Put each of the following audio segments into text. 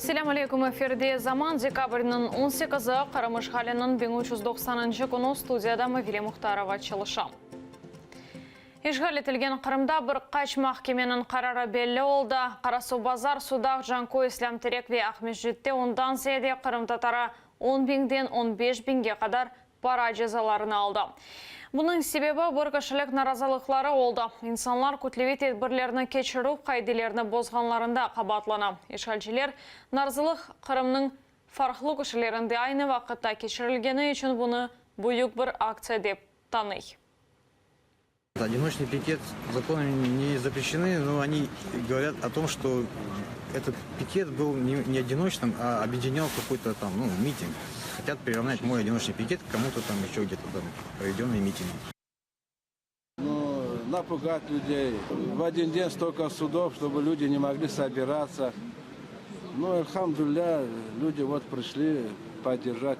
Selâm aleyküm, efirde Zaman, dekabrniñ on sekizi, Qırım işğaliniñ 1390-ncı künü, studiyada Mavile Muhtarova çalışa. İşğal etilgen Qırımda bir qaç mahkemeniñ qararı belli oldı. Qarasuvbazar, Sudaq, Canköy, İslâm Terek ve Aqmescitte ondan ziyade qırımtatarı on biñden on beş biñge qadar para cezalarını aldı. Bunıñ sebebi bir kişilik narazılıqları oldı. İnsanlar kütleviy tedbirlerni keçirüv qaidelerini bozğanlarında qabaatlana. İşğalciler, narazılıq Qırımnıñ farqlı köşelerinde aynı vaqıtta keçirilgeni içün bunı büyük bir aktsiya dep tanıy. Одиночный пикет законами не запрещены, но они говорят о том, что этот пикет был не одиночным, а объединял какой-то там, ну, митинг. Хотят приравнять мой одиночный пикет к кому-то там еще где-то там проведенный митинг. Ну, напугать людей. В один день столько судов, чтобы люди не могли собираться. Ну, elhamdülillâ, люди вот пришли поддержать.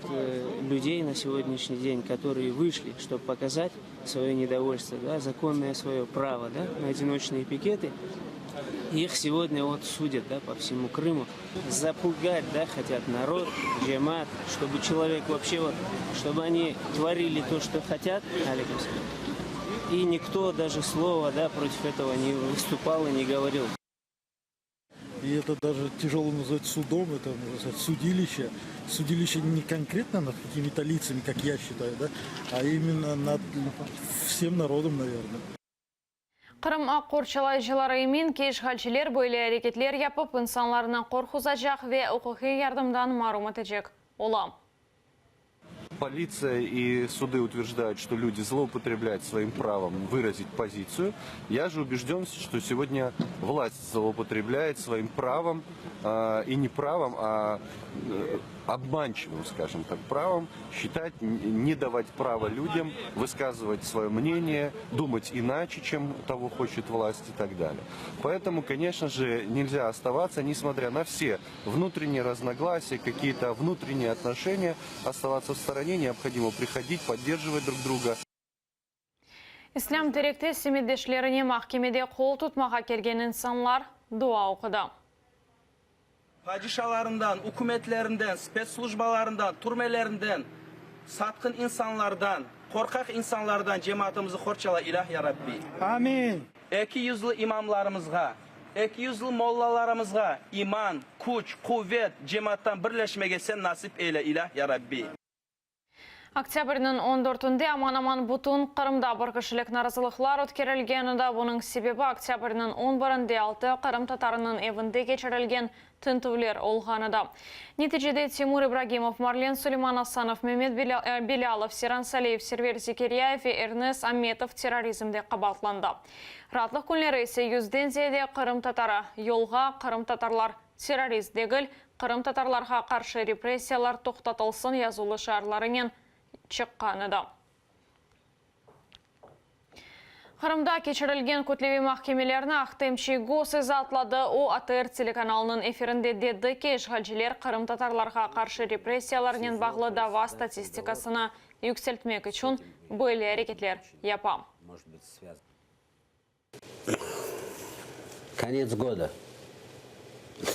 Людей на сегодняшний день, которые вышли, чтобы показать свое недовольство, да, законное свое право, да, на одиночные пикеты, их сегодня вот судят, да, по всему Крыму. Запугать, да, хотят народ, cemaat, чтобы человек вообще вот, чтобы они творили то, что хотят, и никто даже слова, да, против этого не выступал и не говорил. И это даже тяжело назвать судом, это можно сказать судилище. Судилище не конкретно над какими-то лицами, как я считаю, да, а именно над всем народом, наверное. Qırım aq qorçalayıcıları emin ki, işğalciler böyle areketler yapıp, insanlarnı qorquzacaq ve uquqiy yardımdan marum etecek ola. Politsiya и суды утверждают, что люди злоупотребляют своим правом выразить позицию. Я же убежден, что сегодня власть злоупотребляет своим правом, и не правом, а обманчивым, скажем так, правом считать, не давать права людям высказывать свое мнение, думать иначе, чем того хочет власть и так далее. Поэтому, конечно же, нельзя оставаться, несмотря на все внутренние разногласия, какие-то внутренние отношения, оставаться в стороне, необходимо приходить, поддерживать друг друга. İslâm Terekte semetdeşlerine mahkemede qol tutmağa kelgen insanlar dua oqudı. Padişalarından, ükümetlerinden, spetsslujbalarından, türmelerinden, satqın insanlardan, qorqaq insanlardan cemaatımızı qorçala, İlâh ya Rabbi. Amin. Ekiyüzlü imamlarımızğa, ekiyüzlü mollalarımızğa iman, küç, quvet, cemaattan birleşmege Sen nasip eyle, İlâh ya Rabbi. Oktâbrniñ on dörtünde aman-aman bütün Qırımda bir kişilik narazılıqlar ötkerilgen edi. Bunıñ sebebi oktâbrniñ on birinde altı qırımtatarınıñ evinde keçirilgen tintüvler olğan edi. Neticede Timur İbragimov, Marlen Suleyman Asanov, Memet Belâlov, Seyran Saliyev, Server Zekeryayev ve Ernes Ametov terrorizmde qabaatlandı. Raatlıq künleri ise yüzden ziyade qırımtatarı yolğa Qırımtatarlar terrorist degil, qırımtatarlarğa qarşı repressiyalar toqtatılsın yazuvlı şiarlarınen çıqqan edi. Qırımda keçirilgen kütleviy mahkemelerni Ahtem Çiygoz izaatladı. O, ATR telekanalınıñ efirinde dedi ki, işğalciler qırımtatarlarğa qarşı repressiyalarnen bağlı dava statistikasını yükseltmek içün böyle areketler yapa. Конец года.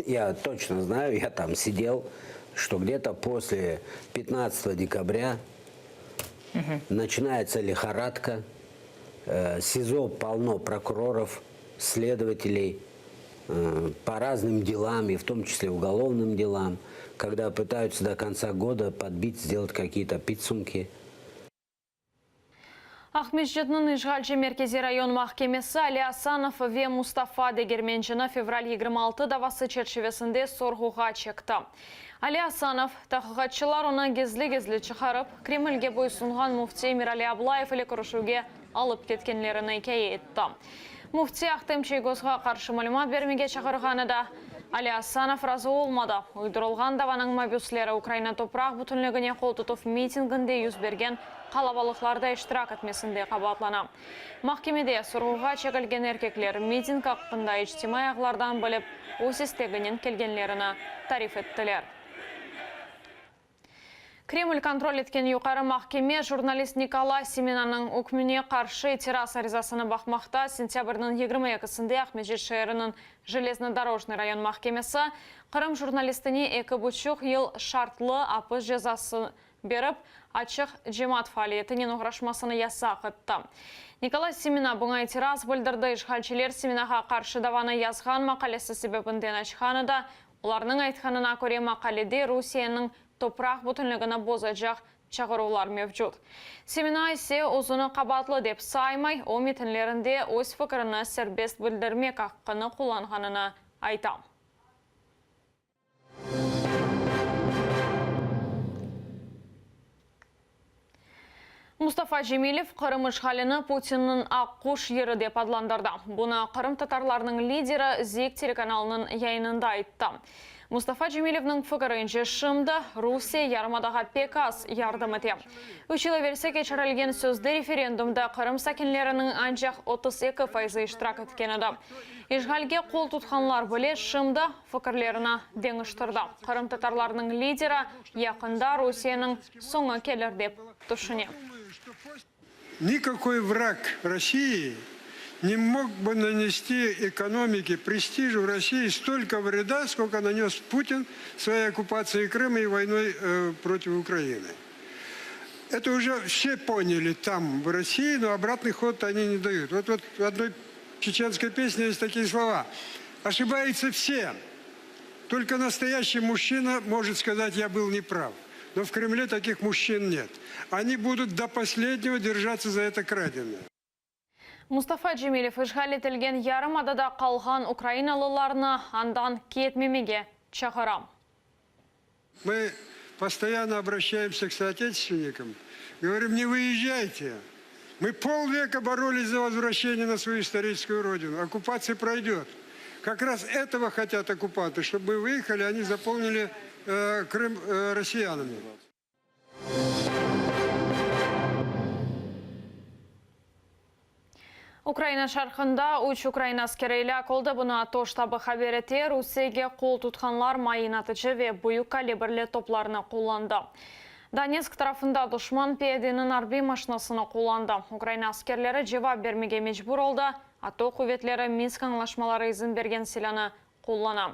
Я точно знаю, я там сидел, что где-то после 15 декабря угу. начинается лихорадка, э, СИЗО полно прокуроров, следователей э, по разным делам, и в том числе уголовным делам, когда пытаются до конца года подбить, сделать какие-то підсумки. Aqmescitniñ işğalci Merkeziy rayon mahkemesi Ali Asanov ve Mustafa Degermencini fevral 26 davası çerçivesinde sorğuğa çekti. Ali Asanov, tahqiqatçılar onı gizli-gizli çıqarıp, Kremlge boysunğan müfti Emirali Ablayev ile körüşüvge alıp ketkenlerini ikâye etti. Müfti Ahtem Çiygozğa qarşı malümat bermege çağırğan edi. Ali Asanov razı olmadı. Uydurılğan davanıñ mabüsleri Ukraina topraq bütünligine qoltutuv mitinginde yüz bergen qalabalıqlarda iştirak etmesinde qabaatlana. Mahkemede sorğuğa çekilgen erkekler miting aqqında içtimaiy ağlardan bilip, öz isteginen kelgenlerini tarif ettiler. Kreml kontrol etken Yuqarı mahkeme jurnalist Nikolay Semenanıñ ükmüne qarşı itiraz arizasını baqmaqta. Sentâbrniñ yigirmi ekisinde Aqmescit şeeriniñ Jeleznodorojnıy rayon mahkemesi Qırım jurnalistine eki buçuq yıl şartlı apis cezası berip, açıq cemaat faaliyetinen oğraşmasını yasaq etti. Nikolay Semena buña itiraz bildirdi, işğalciler Semenağa qarşı davanı yazğan maqalesi sebebinden açqan edi, Olarnıñ aytqanına köre, maqalede Rusiyeniñ topraq bütünligini bozacaq çağıruvlar mevcut. Semena ise özüni qabaatlı dep saymay, o, metinlerinde öz fikirini serbest bildirmek aqqını qullanğanını ayta. Mustafa Cemilev Qırım işğalini Putinniñ aq quş yırı dep adlandırdı. Bunı qırımtatarlarnıñ lideri Zik telekanalınıñ yayınında ayttı. Mustafa Cemilevniñ fikirince, şimdi Rusiye yarımadağa pek az yardım ete. Üç yıl evelsi keçirilgen sözde referendumda Qırım sakinleriniñ ancaq 32 fayızı iştirak etken edi. İşğalge qol tutqanlar bile şimdi fikirlerini deñiştirdi. Qırımtatarlarnıñ lideri yaqında Rusiyeniñ soñu kelir dep tüşüne. Nikakoy vrag Rossii ne mog bı nanesti ekonomike, prestiju Rossii stolko vreda, skolko nanes Putin svoey okkupatsiey Krıma i voynoy protiv Ukrainy. Eto uje vse ponyali tam v Rossii, no obratnyy hod oni ne dayut. Vot vot v odnoy çeçenskoy pesne est takiye slova, Oşibayutsya vse. Только настоящий мужчина может сказать, я был неправ. Но в Кремле таких мужчин нет. Они будут до последнего держаться за это краденое. Mustafa Cemilev işğal etilgen yarımadada qalğan ukrainalılarnı andan ketmemege çağıra. Мы постоянно обращаемся к соотечественникам, говорим, не выезжайте. Мы полвека боролись за возвращение на свою историческую родину. Оккупация пройдет. Как раз этого хотят оккупанты, чтобы мы выехали, они заполнили э, Крым э, россиянами. Ukraina şarqında üç ukrain askeri elâk oldı. Bunı ATO ştabı haber ete. Rusiyege qol tutqanlar mayın atıcı ve büyük kalibrli toplarnı qullandı. Donetsk tarafında duşman piyadeniñ arbiy maşinasını qullandı. Ukraina askerleri cevap bermege mecbur oldı, ATO quvetleri Minsk añlaşmaları izin bergen silânı qullana.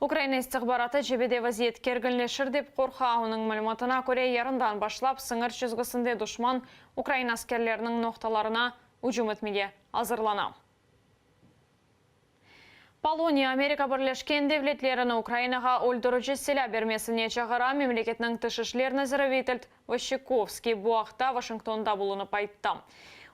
Ukraina istihbaratı cebede vaziyet kerginleşir dep qorqa. Onıñ malümatına köre, yarından başlap sıñır çizgisinde duşman ukrain askerleriniñ noqtalarına ücüm etmege azırlana. Poloniya Amerika Birleşken Devletlerini Ukrainağa öldürici silâ bermesine çağıra, memleketniñ tış işler naziri Vitold Vayçekovskiy bu aqta Vaşingtonda bulunıp ayttı.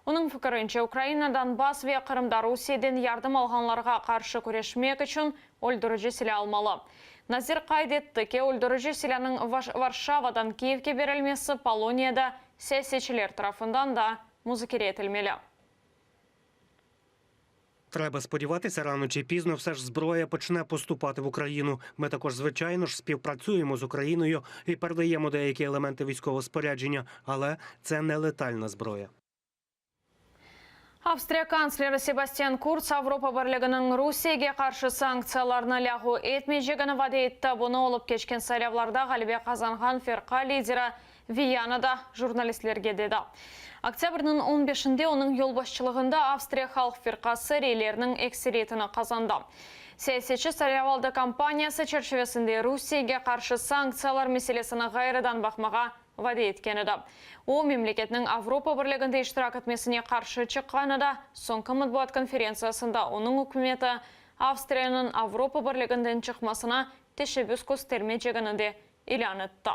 Onıñ fikirince, Ukraina Donbass ve Qırımda Rusiyeden yardım alğanlarğa qarşı küreşmek içün öldürici silâ almalı. Nazir qayd etti ki, öldürici silânıñ Varşavadan Kiyevge berilmesi Poloniyada siyasetçiler tarafından da muzakere etilmeli. Треба сподіватися, рано чи пізно все ж зброя почне поступати в Україну. Ми також, звичайно ж, співпрацюємо з Україною і передаємо деякі елементи військового спорядження, але це не летальна зброя. Avstriya kantsleri Sebastian Kurts Avropa Birliginiñ Rusiyege qarşı sanktsiyalarnı lâğu etmeycegini vade etti. Bunı olıp keçken saylavlarda ğalebe qazanğan firqa lideri Viyanada jurnalistlerge dedi. Oktâbrniñ on beşinde onıñ yolbaşçılığında Avstriya halq firqası reylerniñ ekseriyetini qazandı. Siyasetçi saylavaldı kampaniyası çerçivesinde Rusiyege qarşı sanktsiyalar meselesini ğayrıdan baqmağa vade etken edi. O, memleketniñ Avropa Birliginde iştirak etmesine qarşı çıqqan edi, soñki matbuat konferentsiyasında onıñ ükümeti Avstriyanıñ Avropa Birliginden çıqmasına teşebbüs köstermeycegini de ilân etti.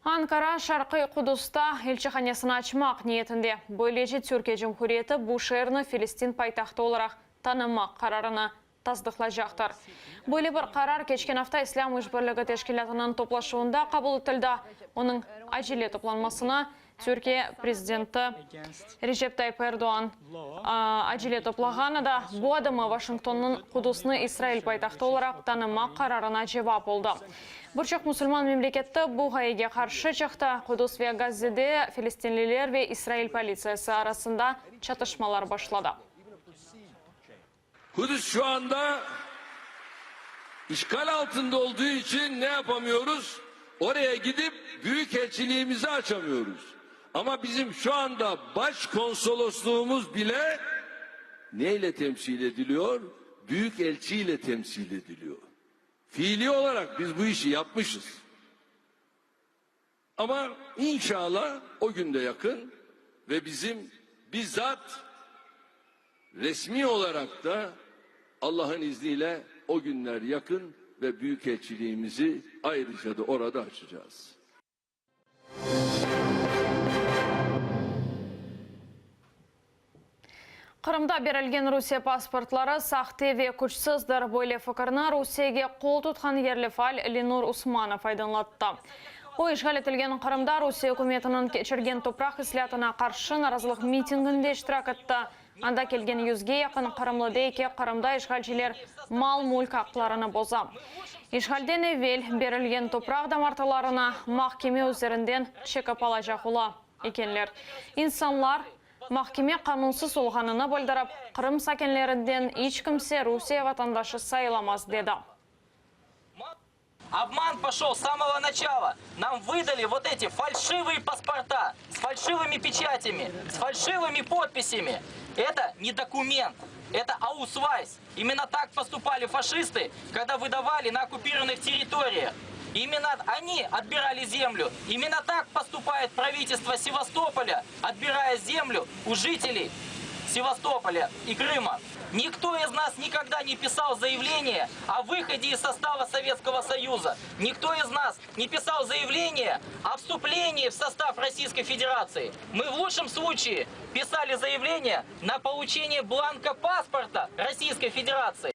Ankara Şarqiy Qudusta elçihanesini açmaq niyetinde. Böylece Türkiye Cumhuriyeti bu şeerni Filistin paytahtı olaraq tanımaq qararını tasdıqlaycaqtır. Böyle bir qarar keçken afta İslâm İşbirligi Teşkilâtınıñ toplaşuvında qabul etildi. Onıñ acele toplanmasını Türkiye prezidenti Recep Tayyip Erdoğan acele toplağan edi. Bu adımı Washingtonnıñ Qudusnı İsrail paytahtı olaraq tanımaq qararına cevap oldı. Bir çoq musulman memleketi bu ğayege qarşı çıqtı. Qudus ve Gazzede filistinliler ve İsrail politsiyası arasında çatışmalar başladı. Kudüs şu anda işgal altında olduğu için ne yapamıyoruz? Oraya gidip büyükelçiliğimizi açamıyoruz. Ama bizim şu anda başkonsolosluğumuz bile neyle temsil ediliyor? Büyükelçiyle temsil ediliyor. Fiili olarak biz bu işi yapmışız. Ama inşallah o gün de yakın ve bizim bizzat resmi olarak da Allah'ın izniyle o günler yakın ve büyükelçiliğimizi ayrıca da orada açacağız. Qırımda berilgen Rusiye pasportları sahte ve küçsizdir. Böyle fikirni Rusiyege qol tutqan yerli faal Lenur Usmanov aydınlattı. O, işğal etilgen Qırımda Rusiye ükümetiniñ keçirgen topraq islâatına qarşı narazılıq mitinginde iştirak etti. Anda kelgen yüzge yaqın qırımlı dey ki, Qırımda işğalciler mal-mülk aqlarını boza. İşğalden evel berilgen topraq damartılarını mahkeme üzerinden çekip alacaq ola ekenler. İnsanlar, mahkeme qanunsız olğanını bildirip, Qırım sakinlerinden iç kimse Rusiye vatandaşı sayılamaz, dedi. Obman poşel s samogo načala. Nam vıdali vot eti falşivıye pasporta s falşivımi peçatâmi, s falşivımi podpisâmi. Eto ne dokument, eto ausvays. İmенно tak postupali faşistı, kogda vıdavali na okkupirovannıh territoriyah. İmенно oni otbirali zemlю. İmенно tak postupaet pravitelstvo Sevastopolâ, otbiraya zemlю u jiteley Sevastopolâ i Krıma. Nikto iz nas nikogda ne pisal zayavleniye o vıhode iz sostava Sovetskogo Soyuza. Nikto iz nas ne pisal zayavleniye o vstuplenii v sostav Rossiyskoy Federatsii. Mı v lutşem sluçaye pisali zayavleniye na poluçeniye blanka pasporta Rossiyskoy Federatsii.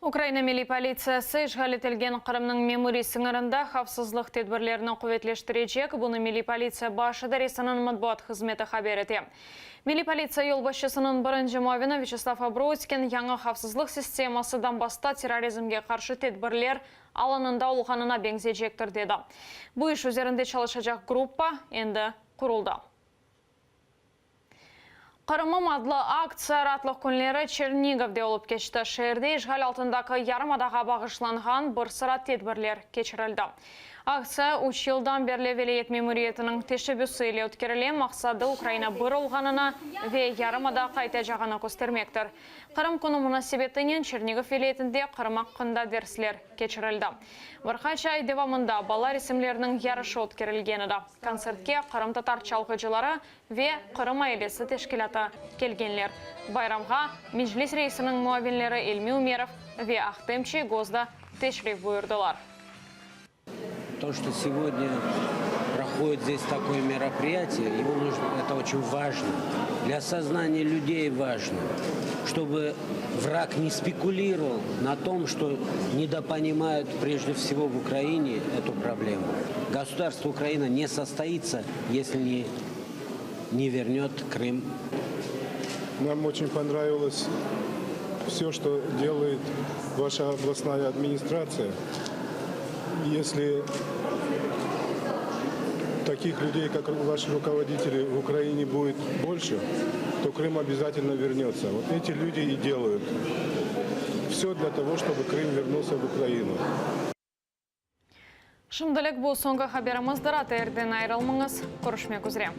Ukraina Milliy politsiyası işğal etilgen Qırımnıñ memuriy sıñırında havfsızlıq tedbirlerini quvetleştirecek. Bunı Milliy politsiya baş idaresiniñ matbuat hızmeti haber ete. Milliy politsiya yolbaşçısınıñ birinci muavini Vyaçeslav Abroskin yañı havfsızlıq sisteması Donbassta terrorizmge qarşı tedbirler alanında olğanına beñzecektir, dedi. Bu iş üzerinde çalışacaq gruppa endi quruldı. Qırımım adlı aktsiya raatlıq künleri Çernigovde olıp keçti. Şeerde işğal altındaki yarımadağa bağışlanğan bir sıra tedbirler keçirildi. Aktsiya üç yıldan berli vilâyet memuriyetiniñ teşebbüsi ile ötkerile, maqsadı Ukraina bir olğanını ve yarımada qaytacağını köstermektir. Qırım künü munasebetinen Çernigov vilâyetinde Qırım aqqında dersler keçirildi. Bir qaç ay devamında bala resimleriniñ yarışı ötkerilgen edi. Kontsertke qırımtatar çalğıcıları ve Qırım ailesi teşkilâtı kelgenler. Bayramğa Meclis reisiniñ muavinleri İlmi Ümerov ve Ahtem Çiygoz da teşrif buyurdılar. То, что сегодня проходит здесь такое мероприятие, его нужно, это очень важно. Для сознания людей важно, чтобы враг не спекулировал на том, что недопонимают прежде всего в Украине эту проблему. Государство Украина не состоится, если не, не вернет Крым. Нам очень понравилось все, что делает ваша областная администрация. Если таких людей, как ваши руководители в Украине будет больше, то Крым обязательно вернется. Вот эти люди и делают все для того, чтобы Крым вернулся в Украину. Şimdilik bu soñki haberimizdir, ATRden ayırılmañız, körüşmek üzre.